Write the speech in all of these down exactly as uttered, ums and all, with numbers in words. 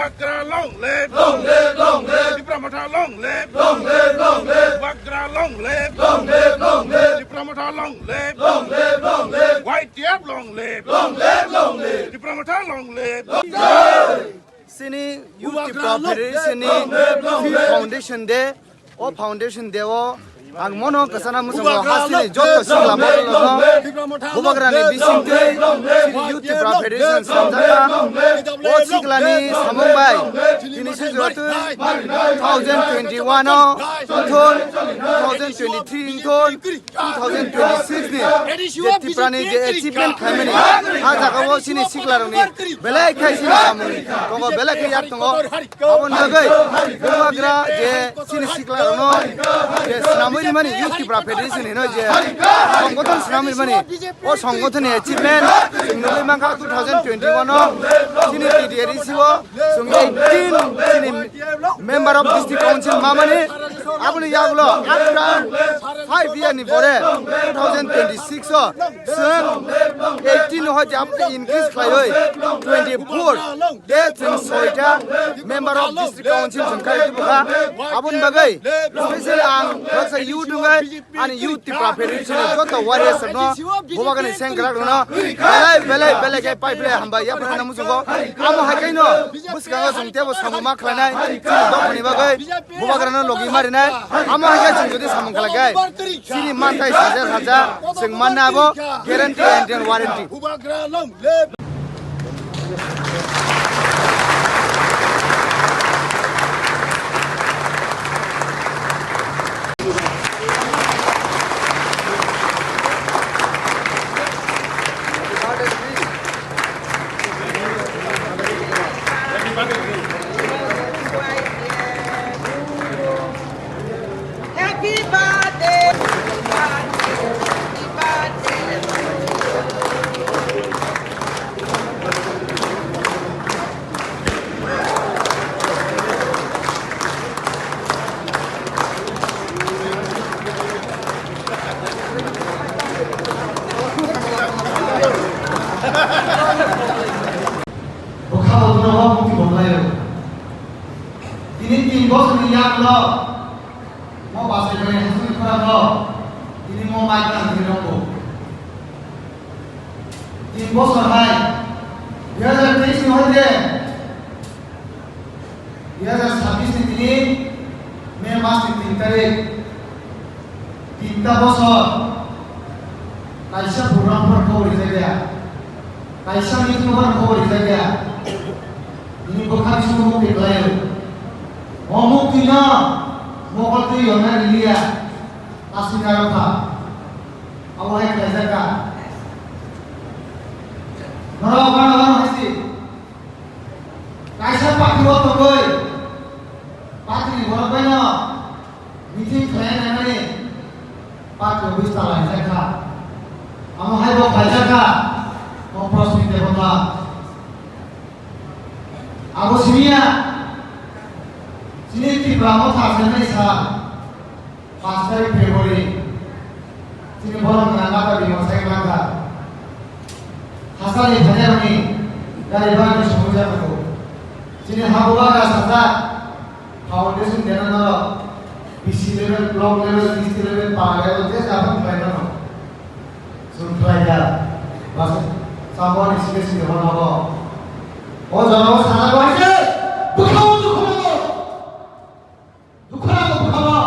Bubagra long live! Long live, long live! Tipra Motha long live! Long live, long live! Bubagra long live! Long live, long live! Tipra Motha long live! Long live, long live! Y T F long live! Long live, long live! Tipra Motha long live! Long live! Sini Youth Tipra Federation ni fifth foundation day. O foundation day o ang mono kwchana muchungo hasteni joto sikla borok rokno Bubagrani bisingtwi chini Youth Tipra Federation slamjakha. O siklani samung bai tini sijotwi two thousand twenty-one o wngthun, two thousand twenty-three wngthun, two thousand twenty-six ni je Tiprani je achievement khlaimani, a jagao chini siklarokni belai khai chini samung tongo, belai khai yak tongo. Aboni bagwi Bubagra je chini siklarokno je swnamwi rimani Youth Tipra Federation hino je songgothon swnamwi rimani, o songgothonni achievement chwng nugwi mankha two thousand twenty-one o chini T D R E C o chwng eighteen chini member of district council mamani, aboni yagulo after five year ni pore two thousand twenty-six o chwng eighteen o je aboni increase khlaiwi twenty-four de chwng soita member of district council chwng khai tubukha. Aboni bagwi special ang baksa youth wngwi ani Youth Tipra Federation ni joto warriors rokno Bubagrani sengkrak rokno belai belai belai khe pai belai hambai yapharna muchungo. Amo hai kaino bwskango chwng teibo samung ma khlainai chini dophani bagwi Bubagrano logi marinai. Amo hai khe chwng jodi samung khlai khe chini manthai saja saja chwng manna abo guarantee and warranty. Happy birthday, happy birthday, happy birthday. Bwkha bo bono o mukti bo khlaio. Tini tin bosorni yaklo mo bachai bai hasini khorang no tini mo mai tang tini rokbo. Tin bosor hai dui hajar teis ni hoite dui hajar sabis ni tini May mas ni tin tarik, tinta bosor kaisa program phan khobor rijak ya, kaisa meeting phan khobor rijak ya. Nini bwkha bisingo mukti khlaio. O mukti no mokol twi yonna riliya, aswk narwkha. Abo hai khlaijak kha. Norok gana gana hai si. Kaisa party o tongwi, party ni borok bai no meeting khlai naimani party office ta laijak kha. Amo hai bo khlaijak kha, o Prasmit Debbarma. Abo simi ya, chini Tipra Motha Assembly sal, panch tarik February, chini borok nang nata bini mwsai mankha. Hachal ni phainairokni gari bhara ni somoi jago. Chini ha bubagra sajak foundation dena norok B C level, block level, district level, para level, je jabon khlai mano. Chwng khlai kha. Bas, chambani sike sike hor nogo. O jora o sajak bai se. Bwkhao dukhu nogo. Dukhu nogo bwkhao.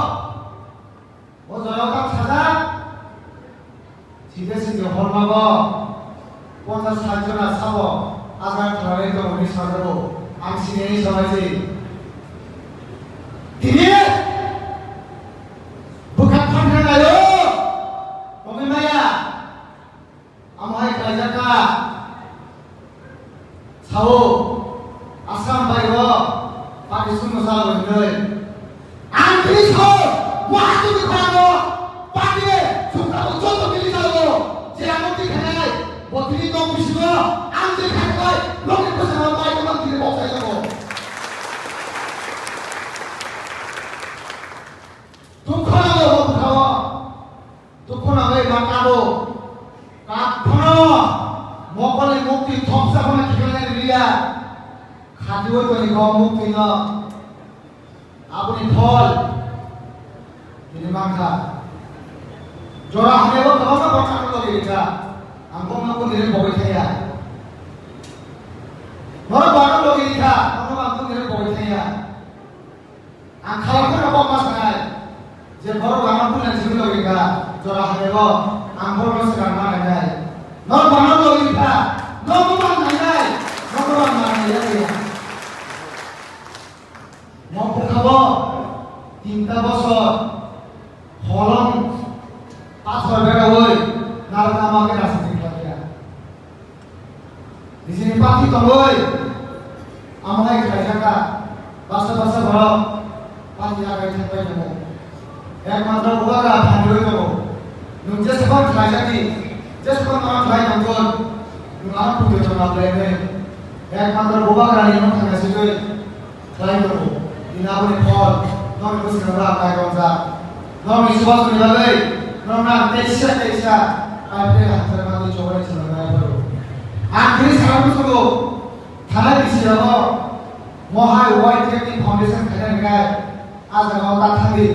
O jora o tak sajak. Side side hor nogo ponchas sat jona sabo Agartala rwi tongo hwnwi sajago. Ang sinini sabaisi. Tini bwkha thangnai o tongwi maya. Amo hai khlaijak kha. Sao, Assam bai o party sumno sa rw hwnwi. Ang tini sao, waha tini khorang o party le sumkha bo joto tini sao, je ang tini khanai, bo tini nok bisingo ang tini khanai, lokni bwskango mai tongma tini bok sai tongo. Tungkhorang o bwkhao. Dukhu nangwi ma kabo. Kap phano mokolni mukti thopsa phano khiklai rwliya. Khatiwi tongwi Muktwino aboni phol tini mankha. Jora hamyabo kwbangma borok ano logi rikha. Ang kok no kundini bogwi thaya. Norok bo ano logi rikha, ang kok no kundini bogwi thaya. Ang khalai phano kok ma sanai je borok bo ano kundini simi logi rikha. Jora hamyabo ang borok no swkang ma nainai. Norok bo ano logi rikha, norok bo ma nainai, norok bo ma nainai. Mokhukhabo tinta bosor holong pathor berawi narwkna bagwi rajniti khlaiya. Nijini party tongwi amo hai khlaijak kha, baksa baksa borok party agai thangbai tongo. Ekmatro bubagra phanirwi tongo. Nwng jesukno khlaijak di, jesukno tongna khlai tongkon, nwng ano puitu tongna belai wnwi. Ekmatro bubagrani wng thangna sigwi khlai tongo. Bini aboni phol, nokni bwskango ang naikoljak. Nokni subasoni bagwi, nokno ang teisa teisa, kaipre hamjakma twi chobani chwla naiphuru. Ang tini sakno muchungo, thanai bisi rogo, mohai Y T F ni foundation khaina hinwi, ah jagao ta thangdi,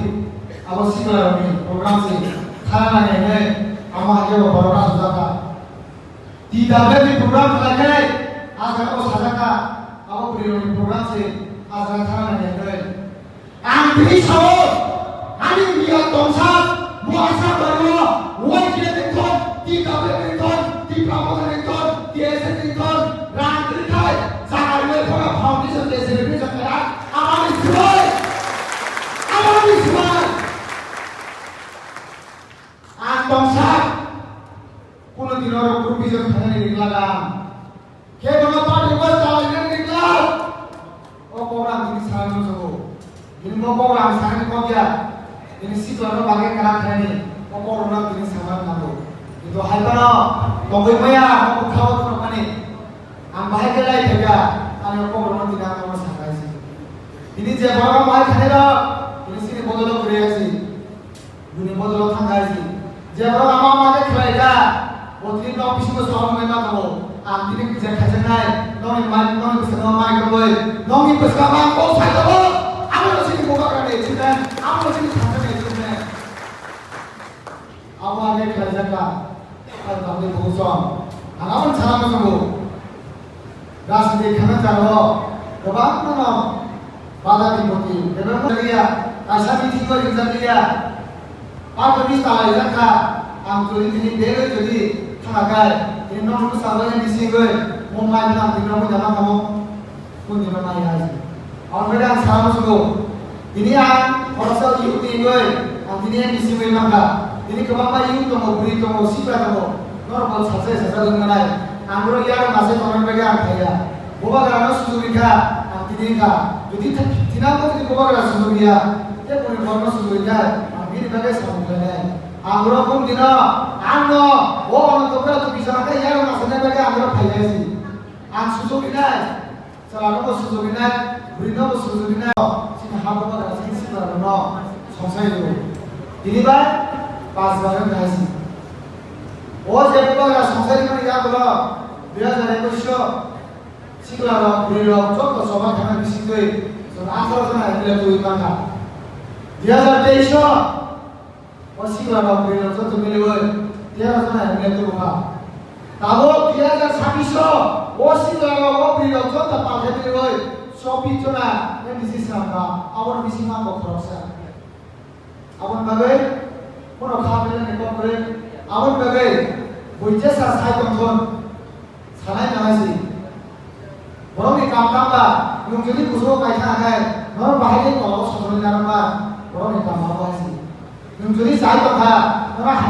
abo sikla rokni program se, thana nai nai nai, amo hai khe bo borok aswk jakha. T W F ni program khlai khe, ah jagao sajak kha, abo bwrwi rokni program se, ah jaga thana nai nai nai. Ang tini sao, ani India tongsa, Moharsa Baro, Y T F ni thon, T W F ni thon, Tipra Motha ni thon, T S F ni thon, rang tini khai, jaga rwui phano foundation de celebrate kha, amani swbai, amani swbai. Ang tongsa, kuno dino rok group vision khainani ringlaga ang. Khe bono party bo chalai nang ni klau. O program tini sana nung sobo. Tini mo program sana ni kok ya. Tini sikla no bagwi kana khaini. O program tini sana nango. Kintu hai bono tongwi maya mo bukha o tongmani. Ang bahai khe lai thega. Ani o program tini ang mo sana si. Tini je program bahai khani rok. Tini sini bodolo kuri asi. Bini bodolo thang hai si. Je borok ama ama khe khlai kha, bo tini nok bisingo sohor wngwi ma tongo. Ang tini kisa khaijaknai, nokni mai, nokni bwskango mai kwrwi, nokni bwskango ang kok sai tongo. Abono chini bubagrani achievement, abono chini thangjakni achievement. Abo ang khe khlaijak kha. Ang tangwi buchong. Ang aboni sana muchungo. Rajniti khana jago kwbangma no badani moti, kwbangma liya, kaisa meeting o ringjak liya, patoni chalaijak kha, ang jodi tini bel jodi thangna kai, tini nokni bwskango N D C wngwi, Mumbai no ang tini rokni jama kamo, kundino nai hai. Already ang sana muchungo, tini ang khoroksa youth ni wngwi, ang tini N D C wngwi mankha. Tini kwbangma youth tongo, bwrwi tongo, sikla tongo. Norok bo sacha sacha wngwi manai. Ang norok yarok nase tongmani bagwi ang thaiya. Bubagra no sujuk rikha, ang tini wngkha. Jodi th-, thinango jodi bubagra sujuk riya, tei boni borok no sujuk rikha, ang bini bagwi samung khlainai. Ang norok bumdino, ang no, o Anantapura to bisana khe yarok nasanai bagwi ang norok phaiya si. Ang sujuk rinai. Chwla rokbo sujurinai, bwrwi nobo sujurinai, chini ha bubagra chini sikla rokno songsai rwo. Tini bai pas bar wng hai si. O je bubagra songsai rwmani yagulo dui hazar ekwis o sikla rok, bwrwi rok joto choba thangna bisingtwi chwng atharo jona M L A tubui mankha. Dui hazar teis o O sikla rok bwrwi rok joto miliwi tero jona M L A tubu kha. Tabuk dui hazar sabbish o, o sikla rok o bwrwi rok joto palthai miliwi chobbish jona M D C swnam kha. Aboni bisingo ang bo khoroksa. Aboni bagwi bono kha belai ni kok kwrwi. Aboni bagwi bui jesa sai tongthun. Sanai nanai si. Borokni kam tangla, nwng jodi kuchugo kaisa hwnkhai, norok bahai khe tolao sojoli narwkma, borokni kam abo hai si. Nwng jodi chai tongkha, norok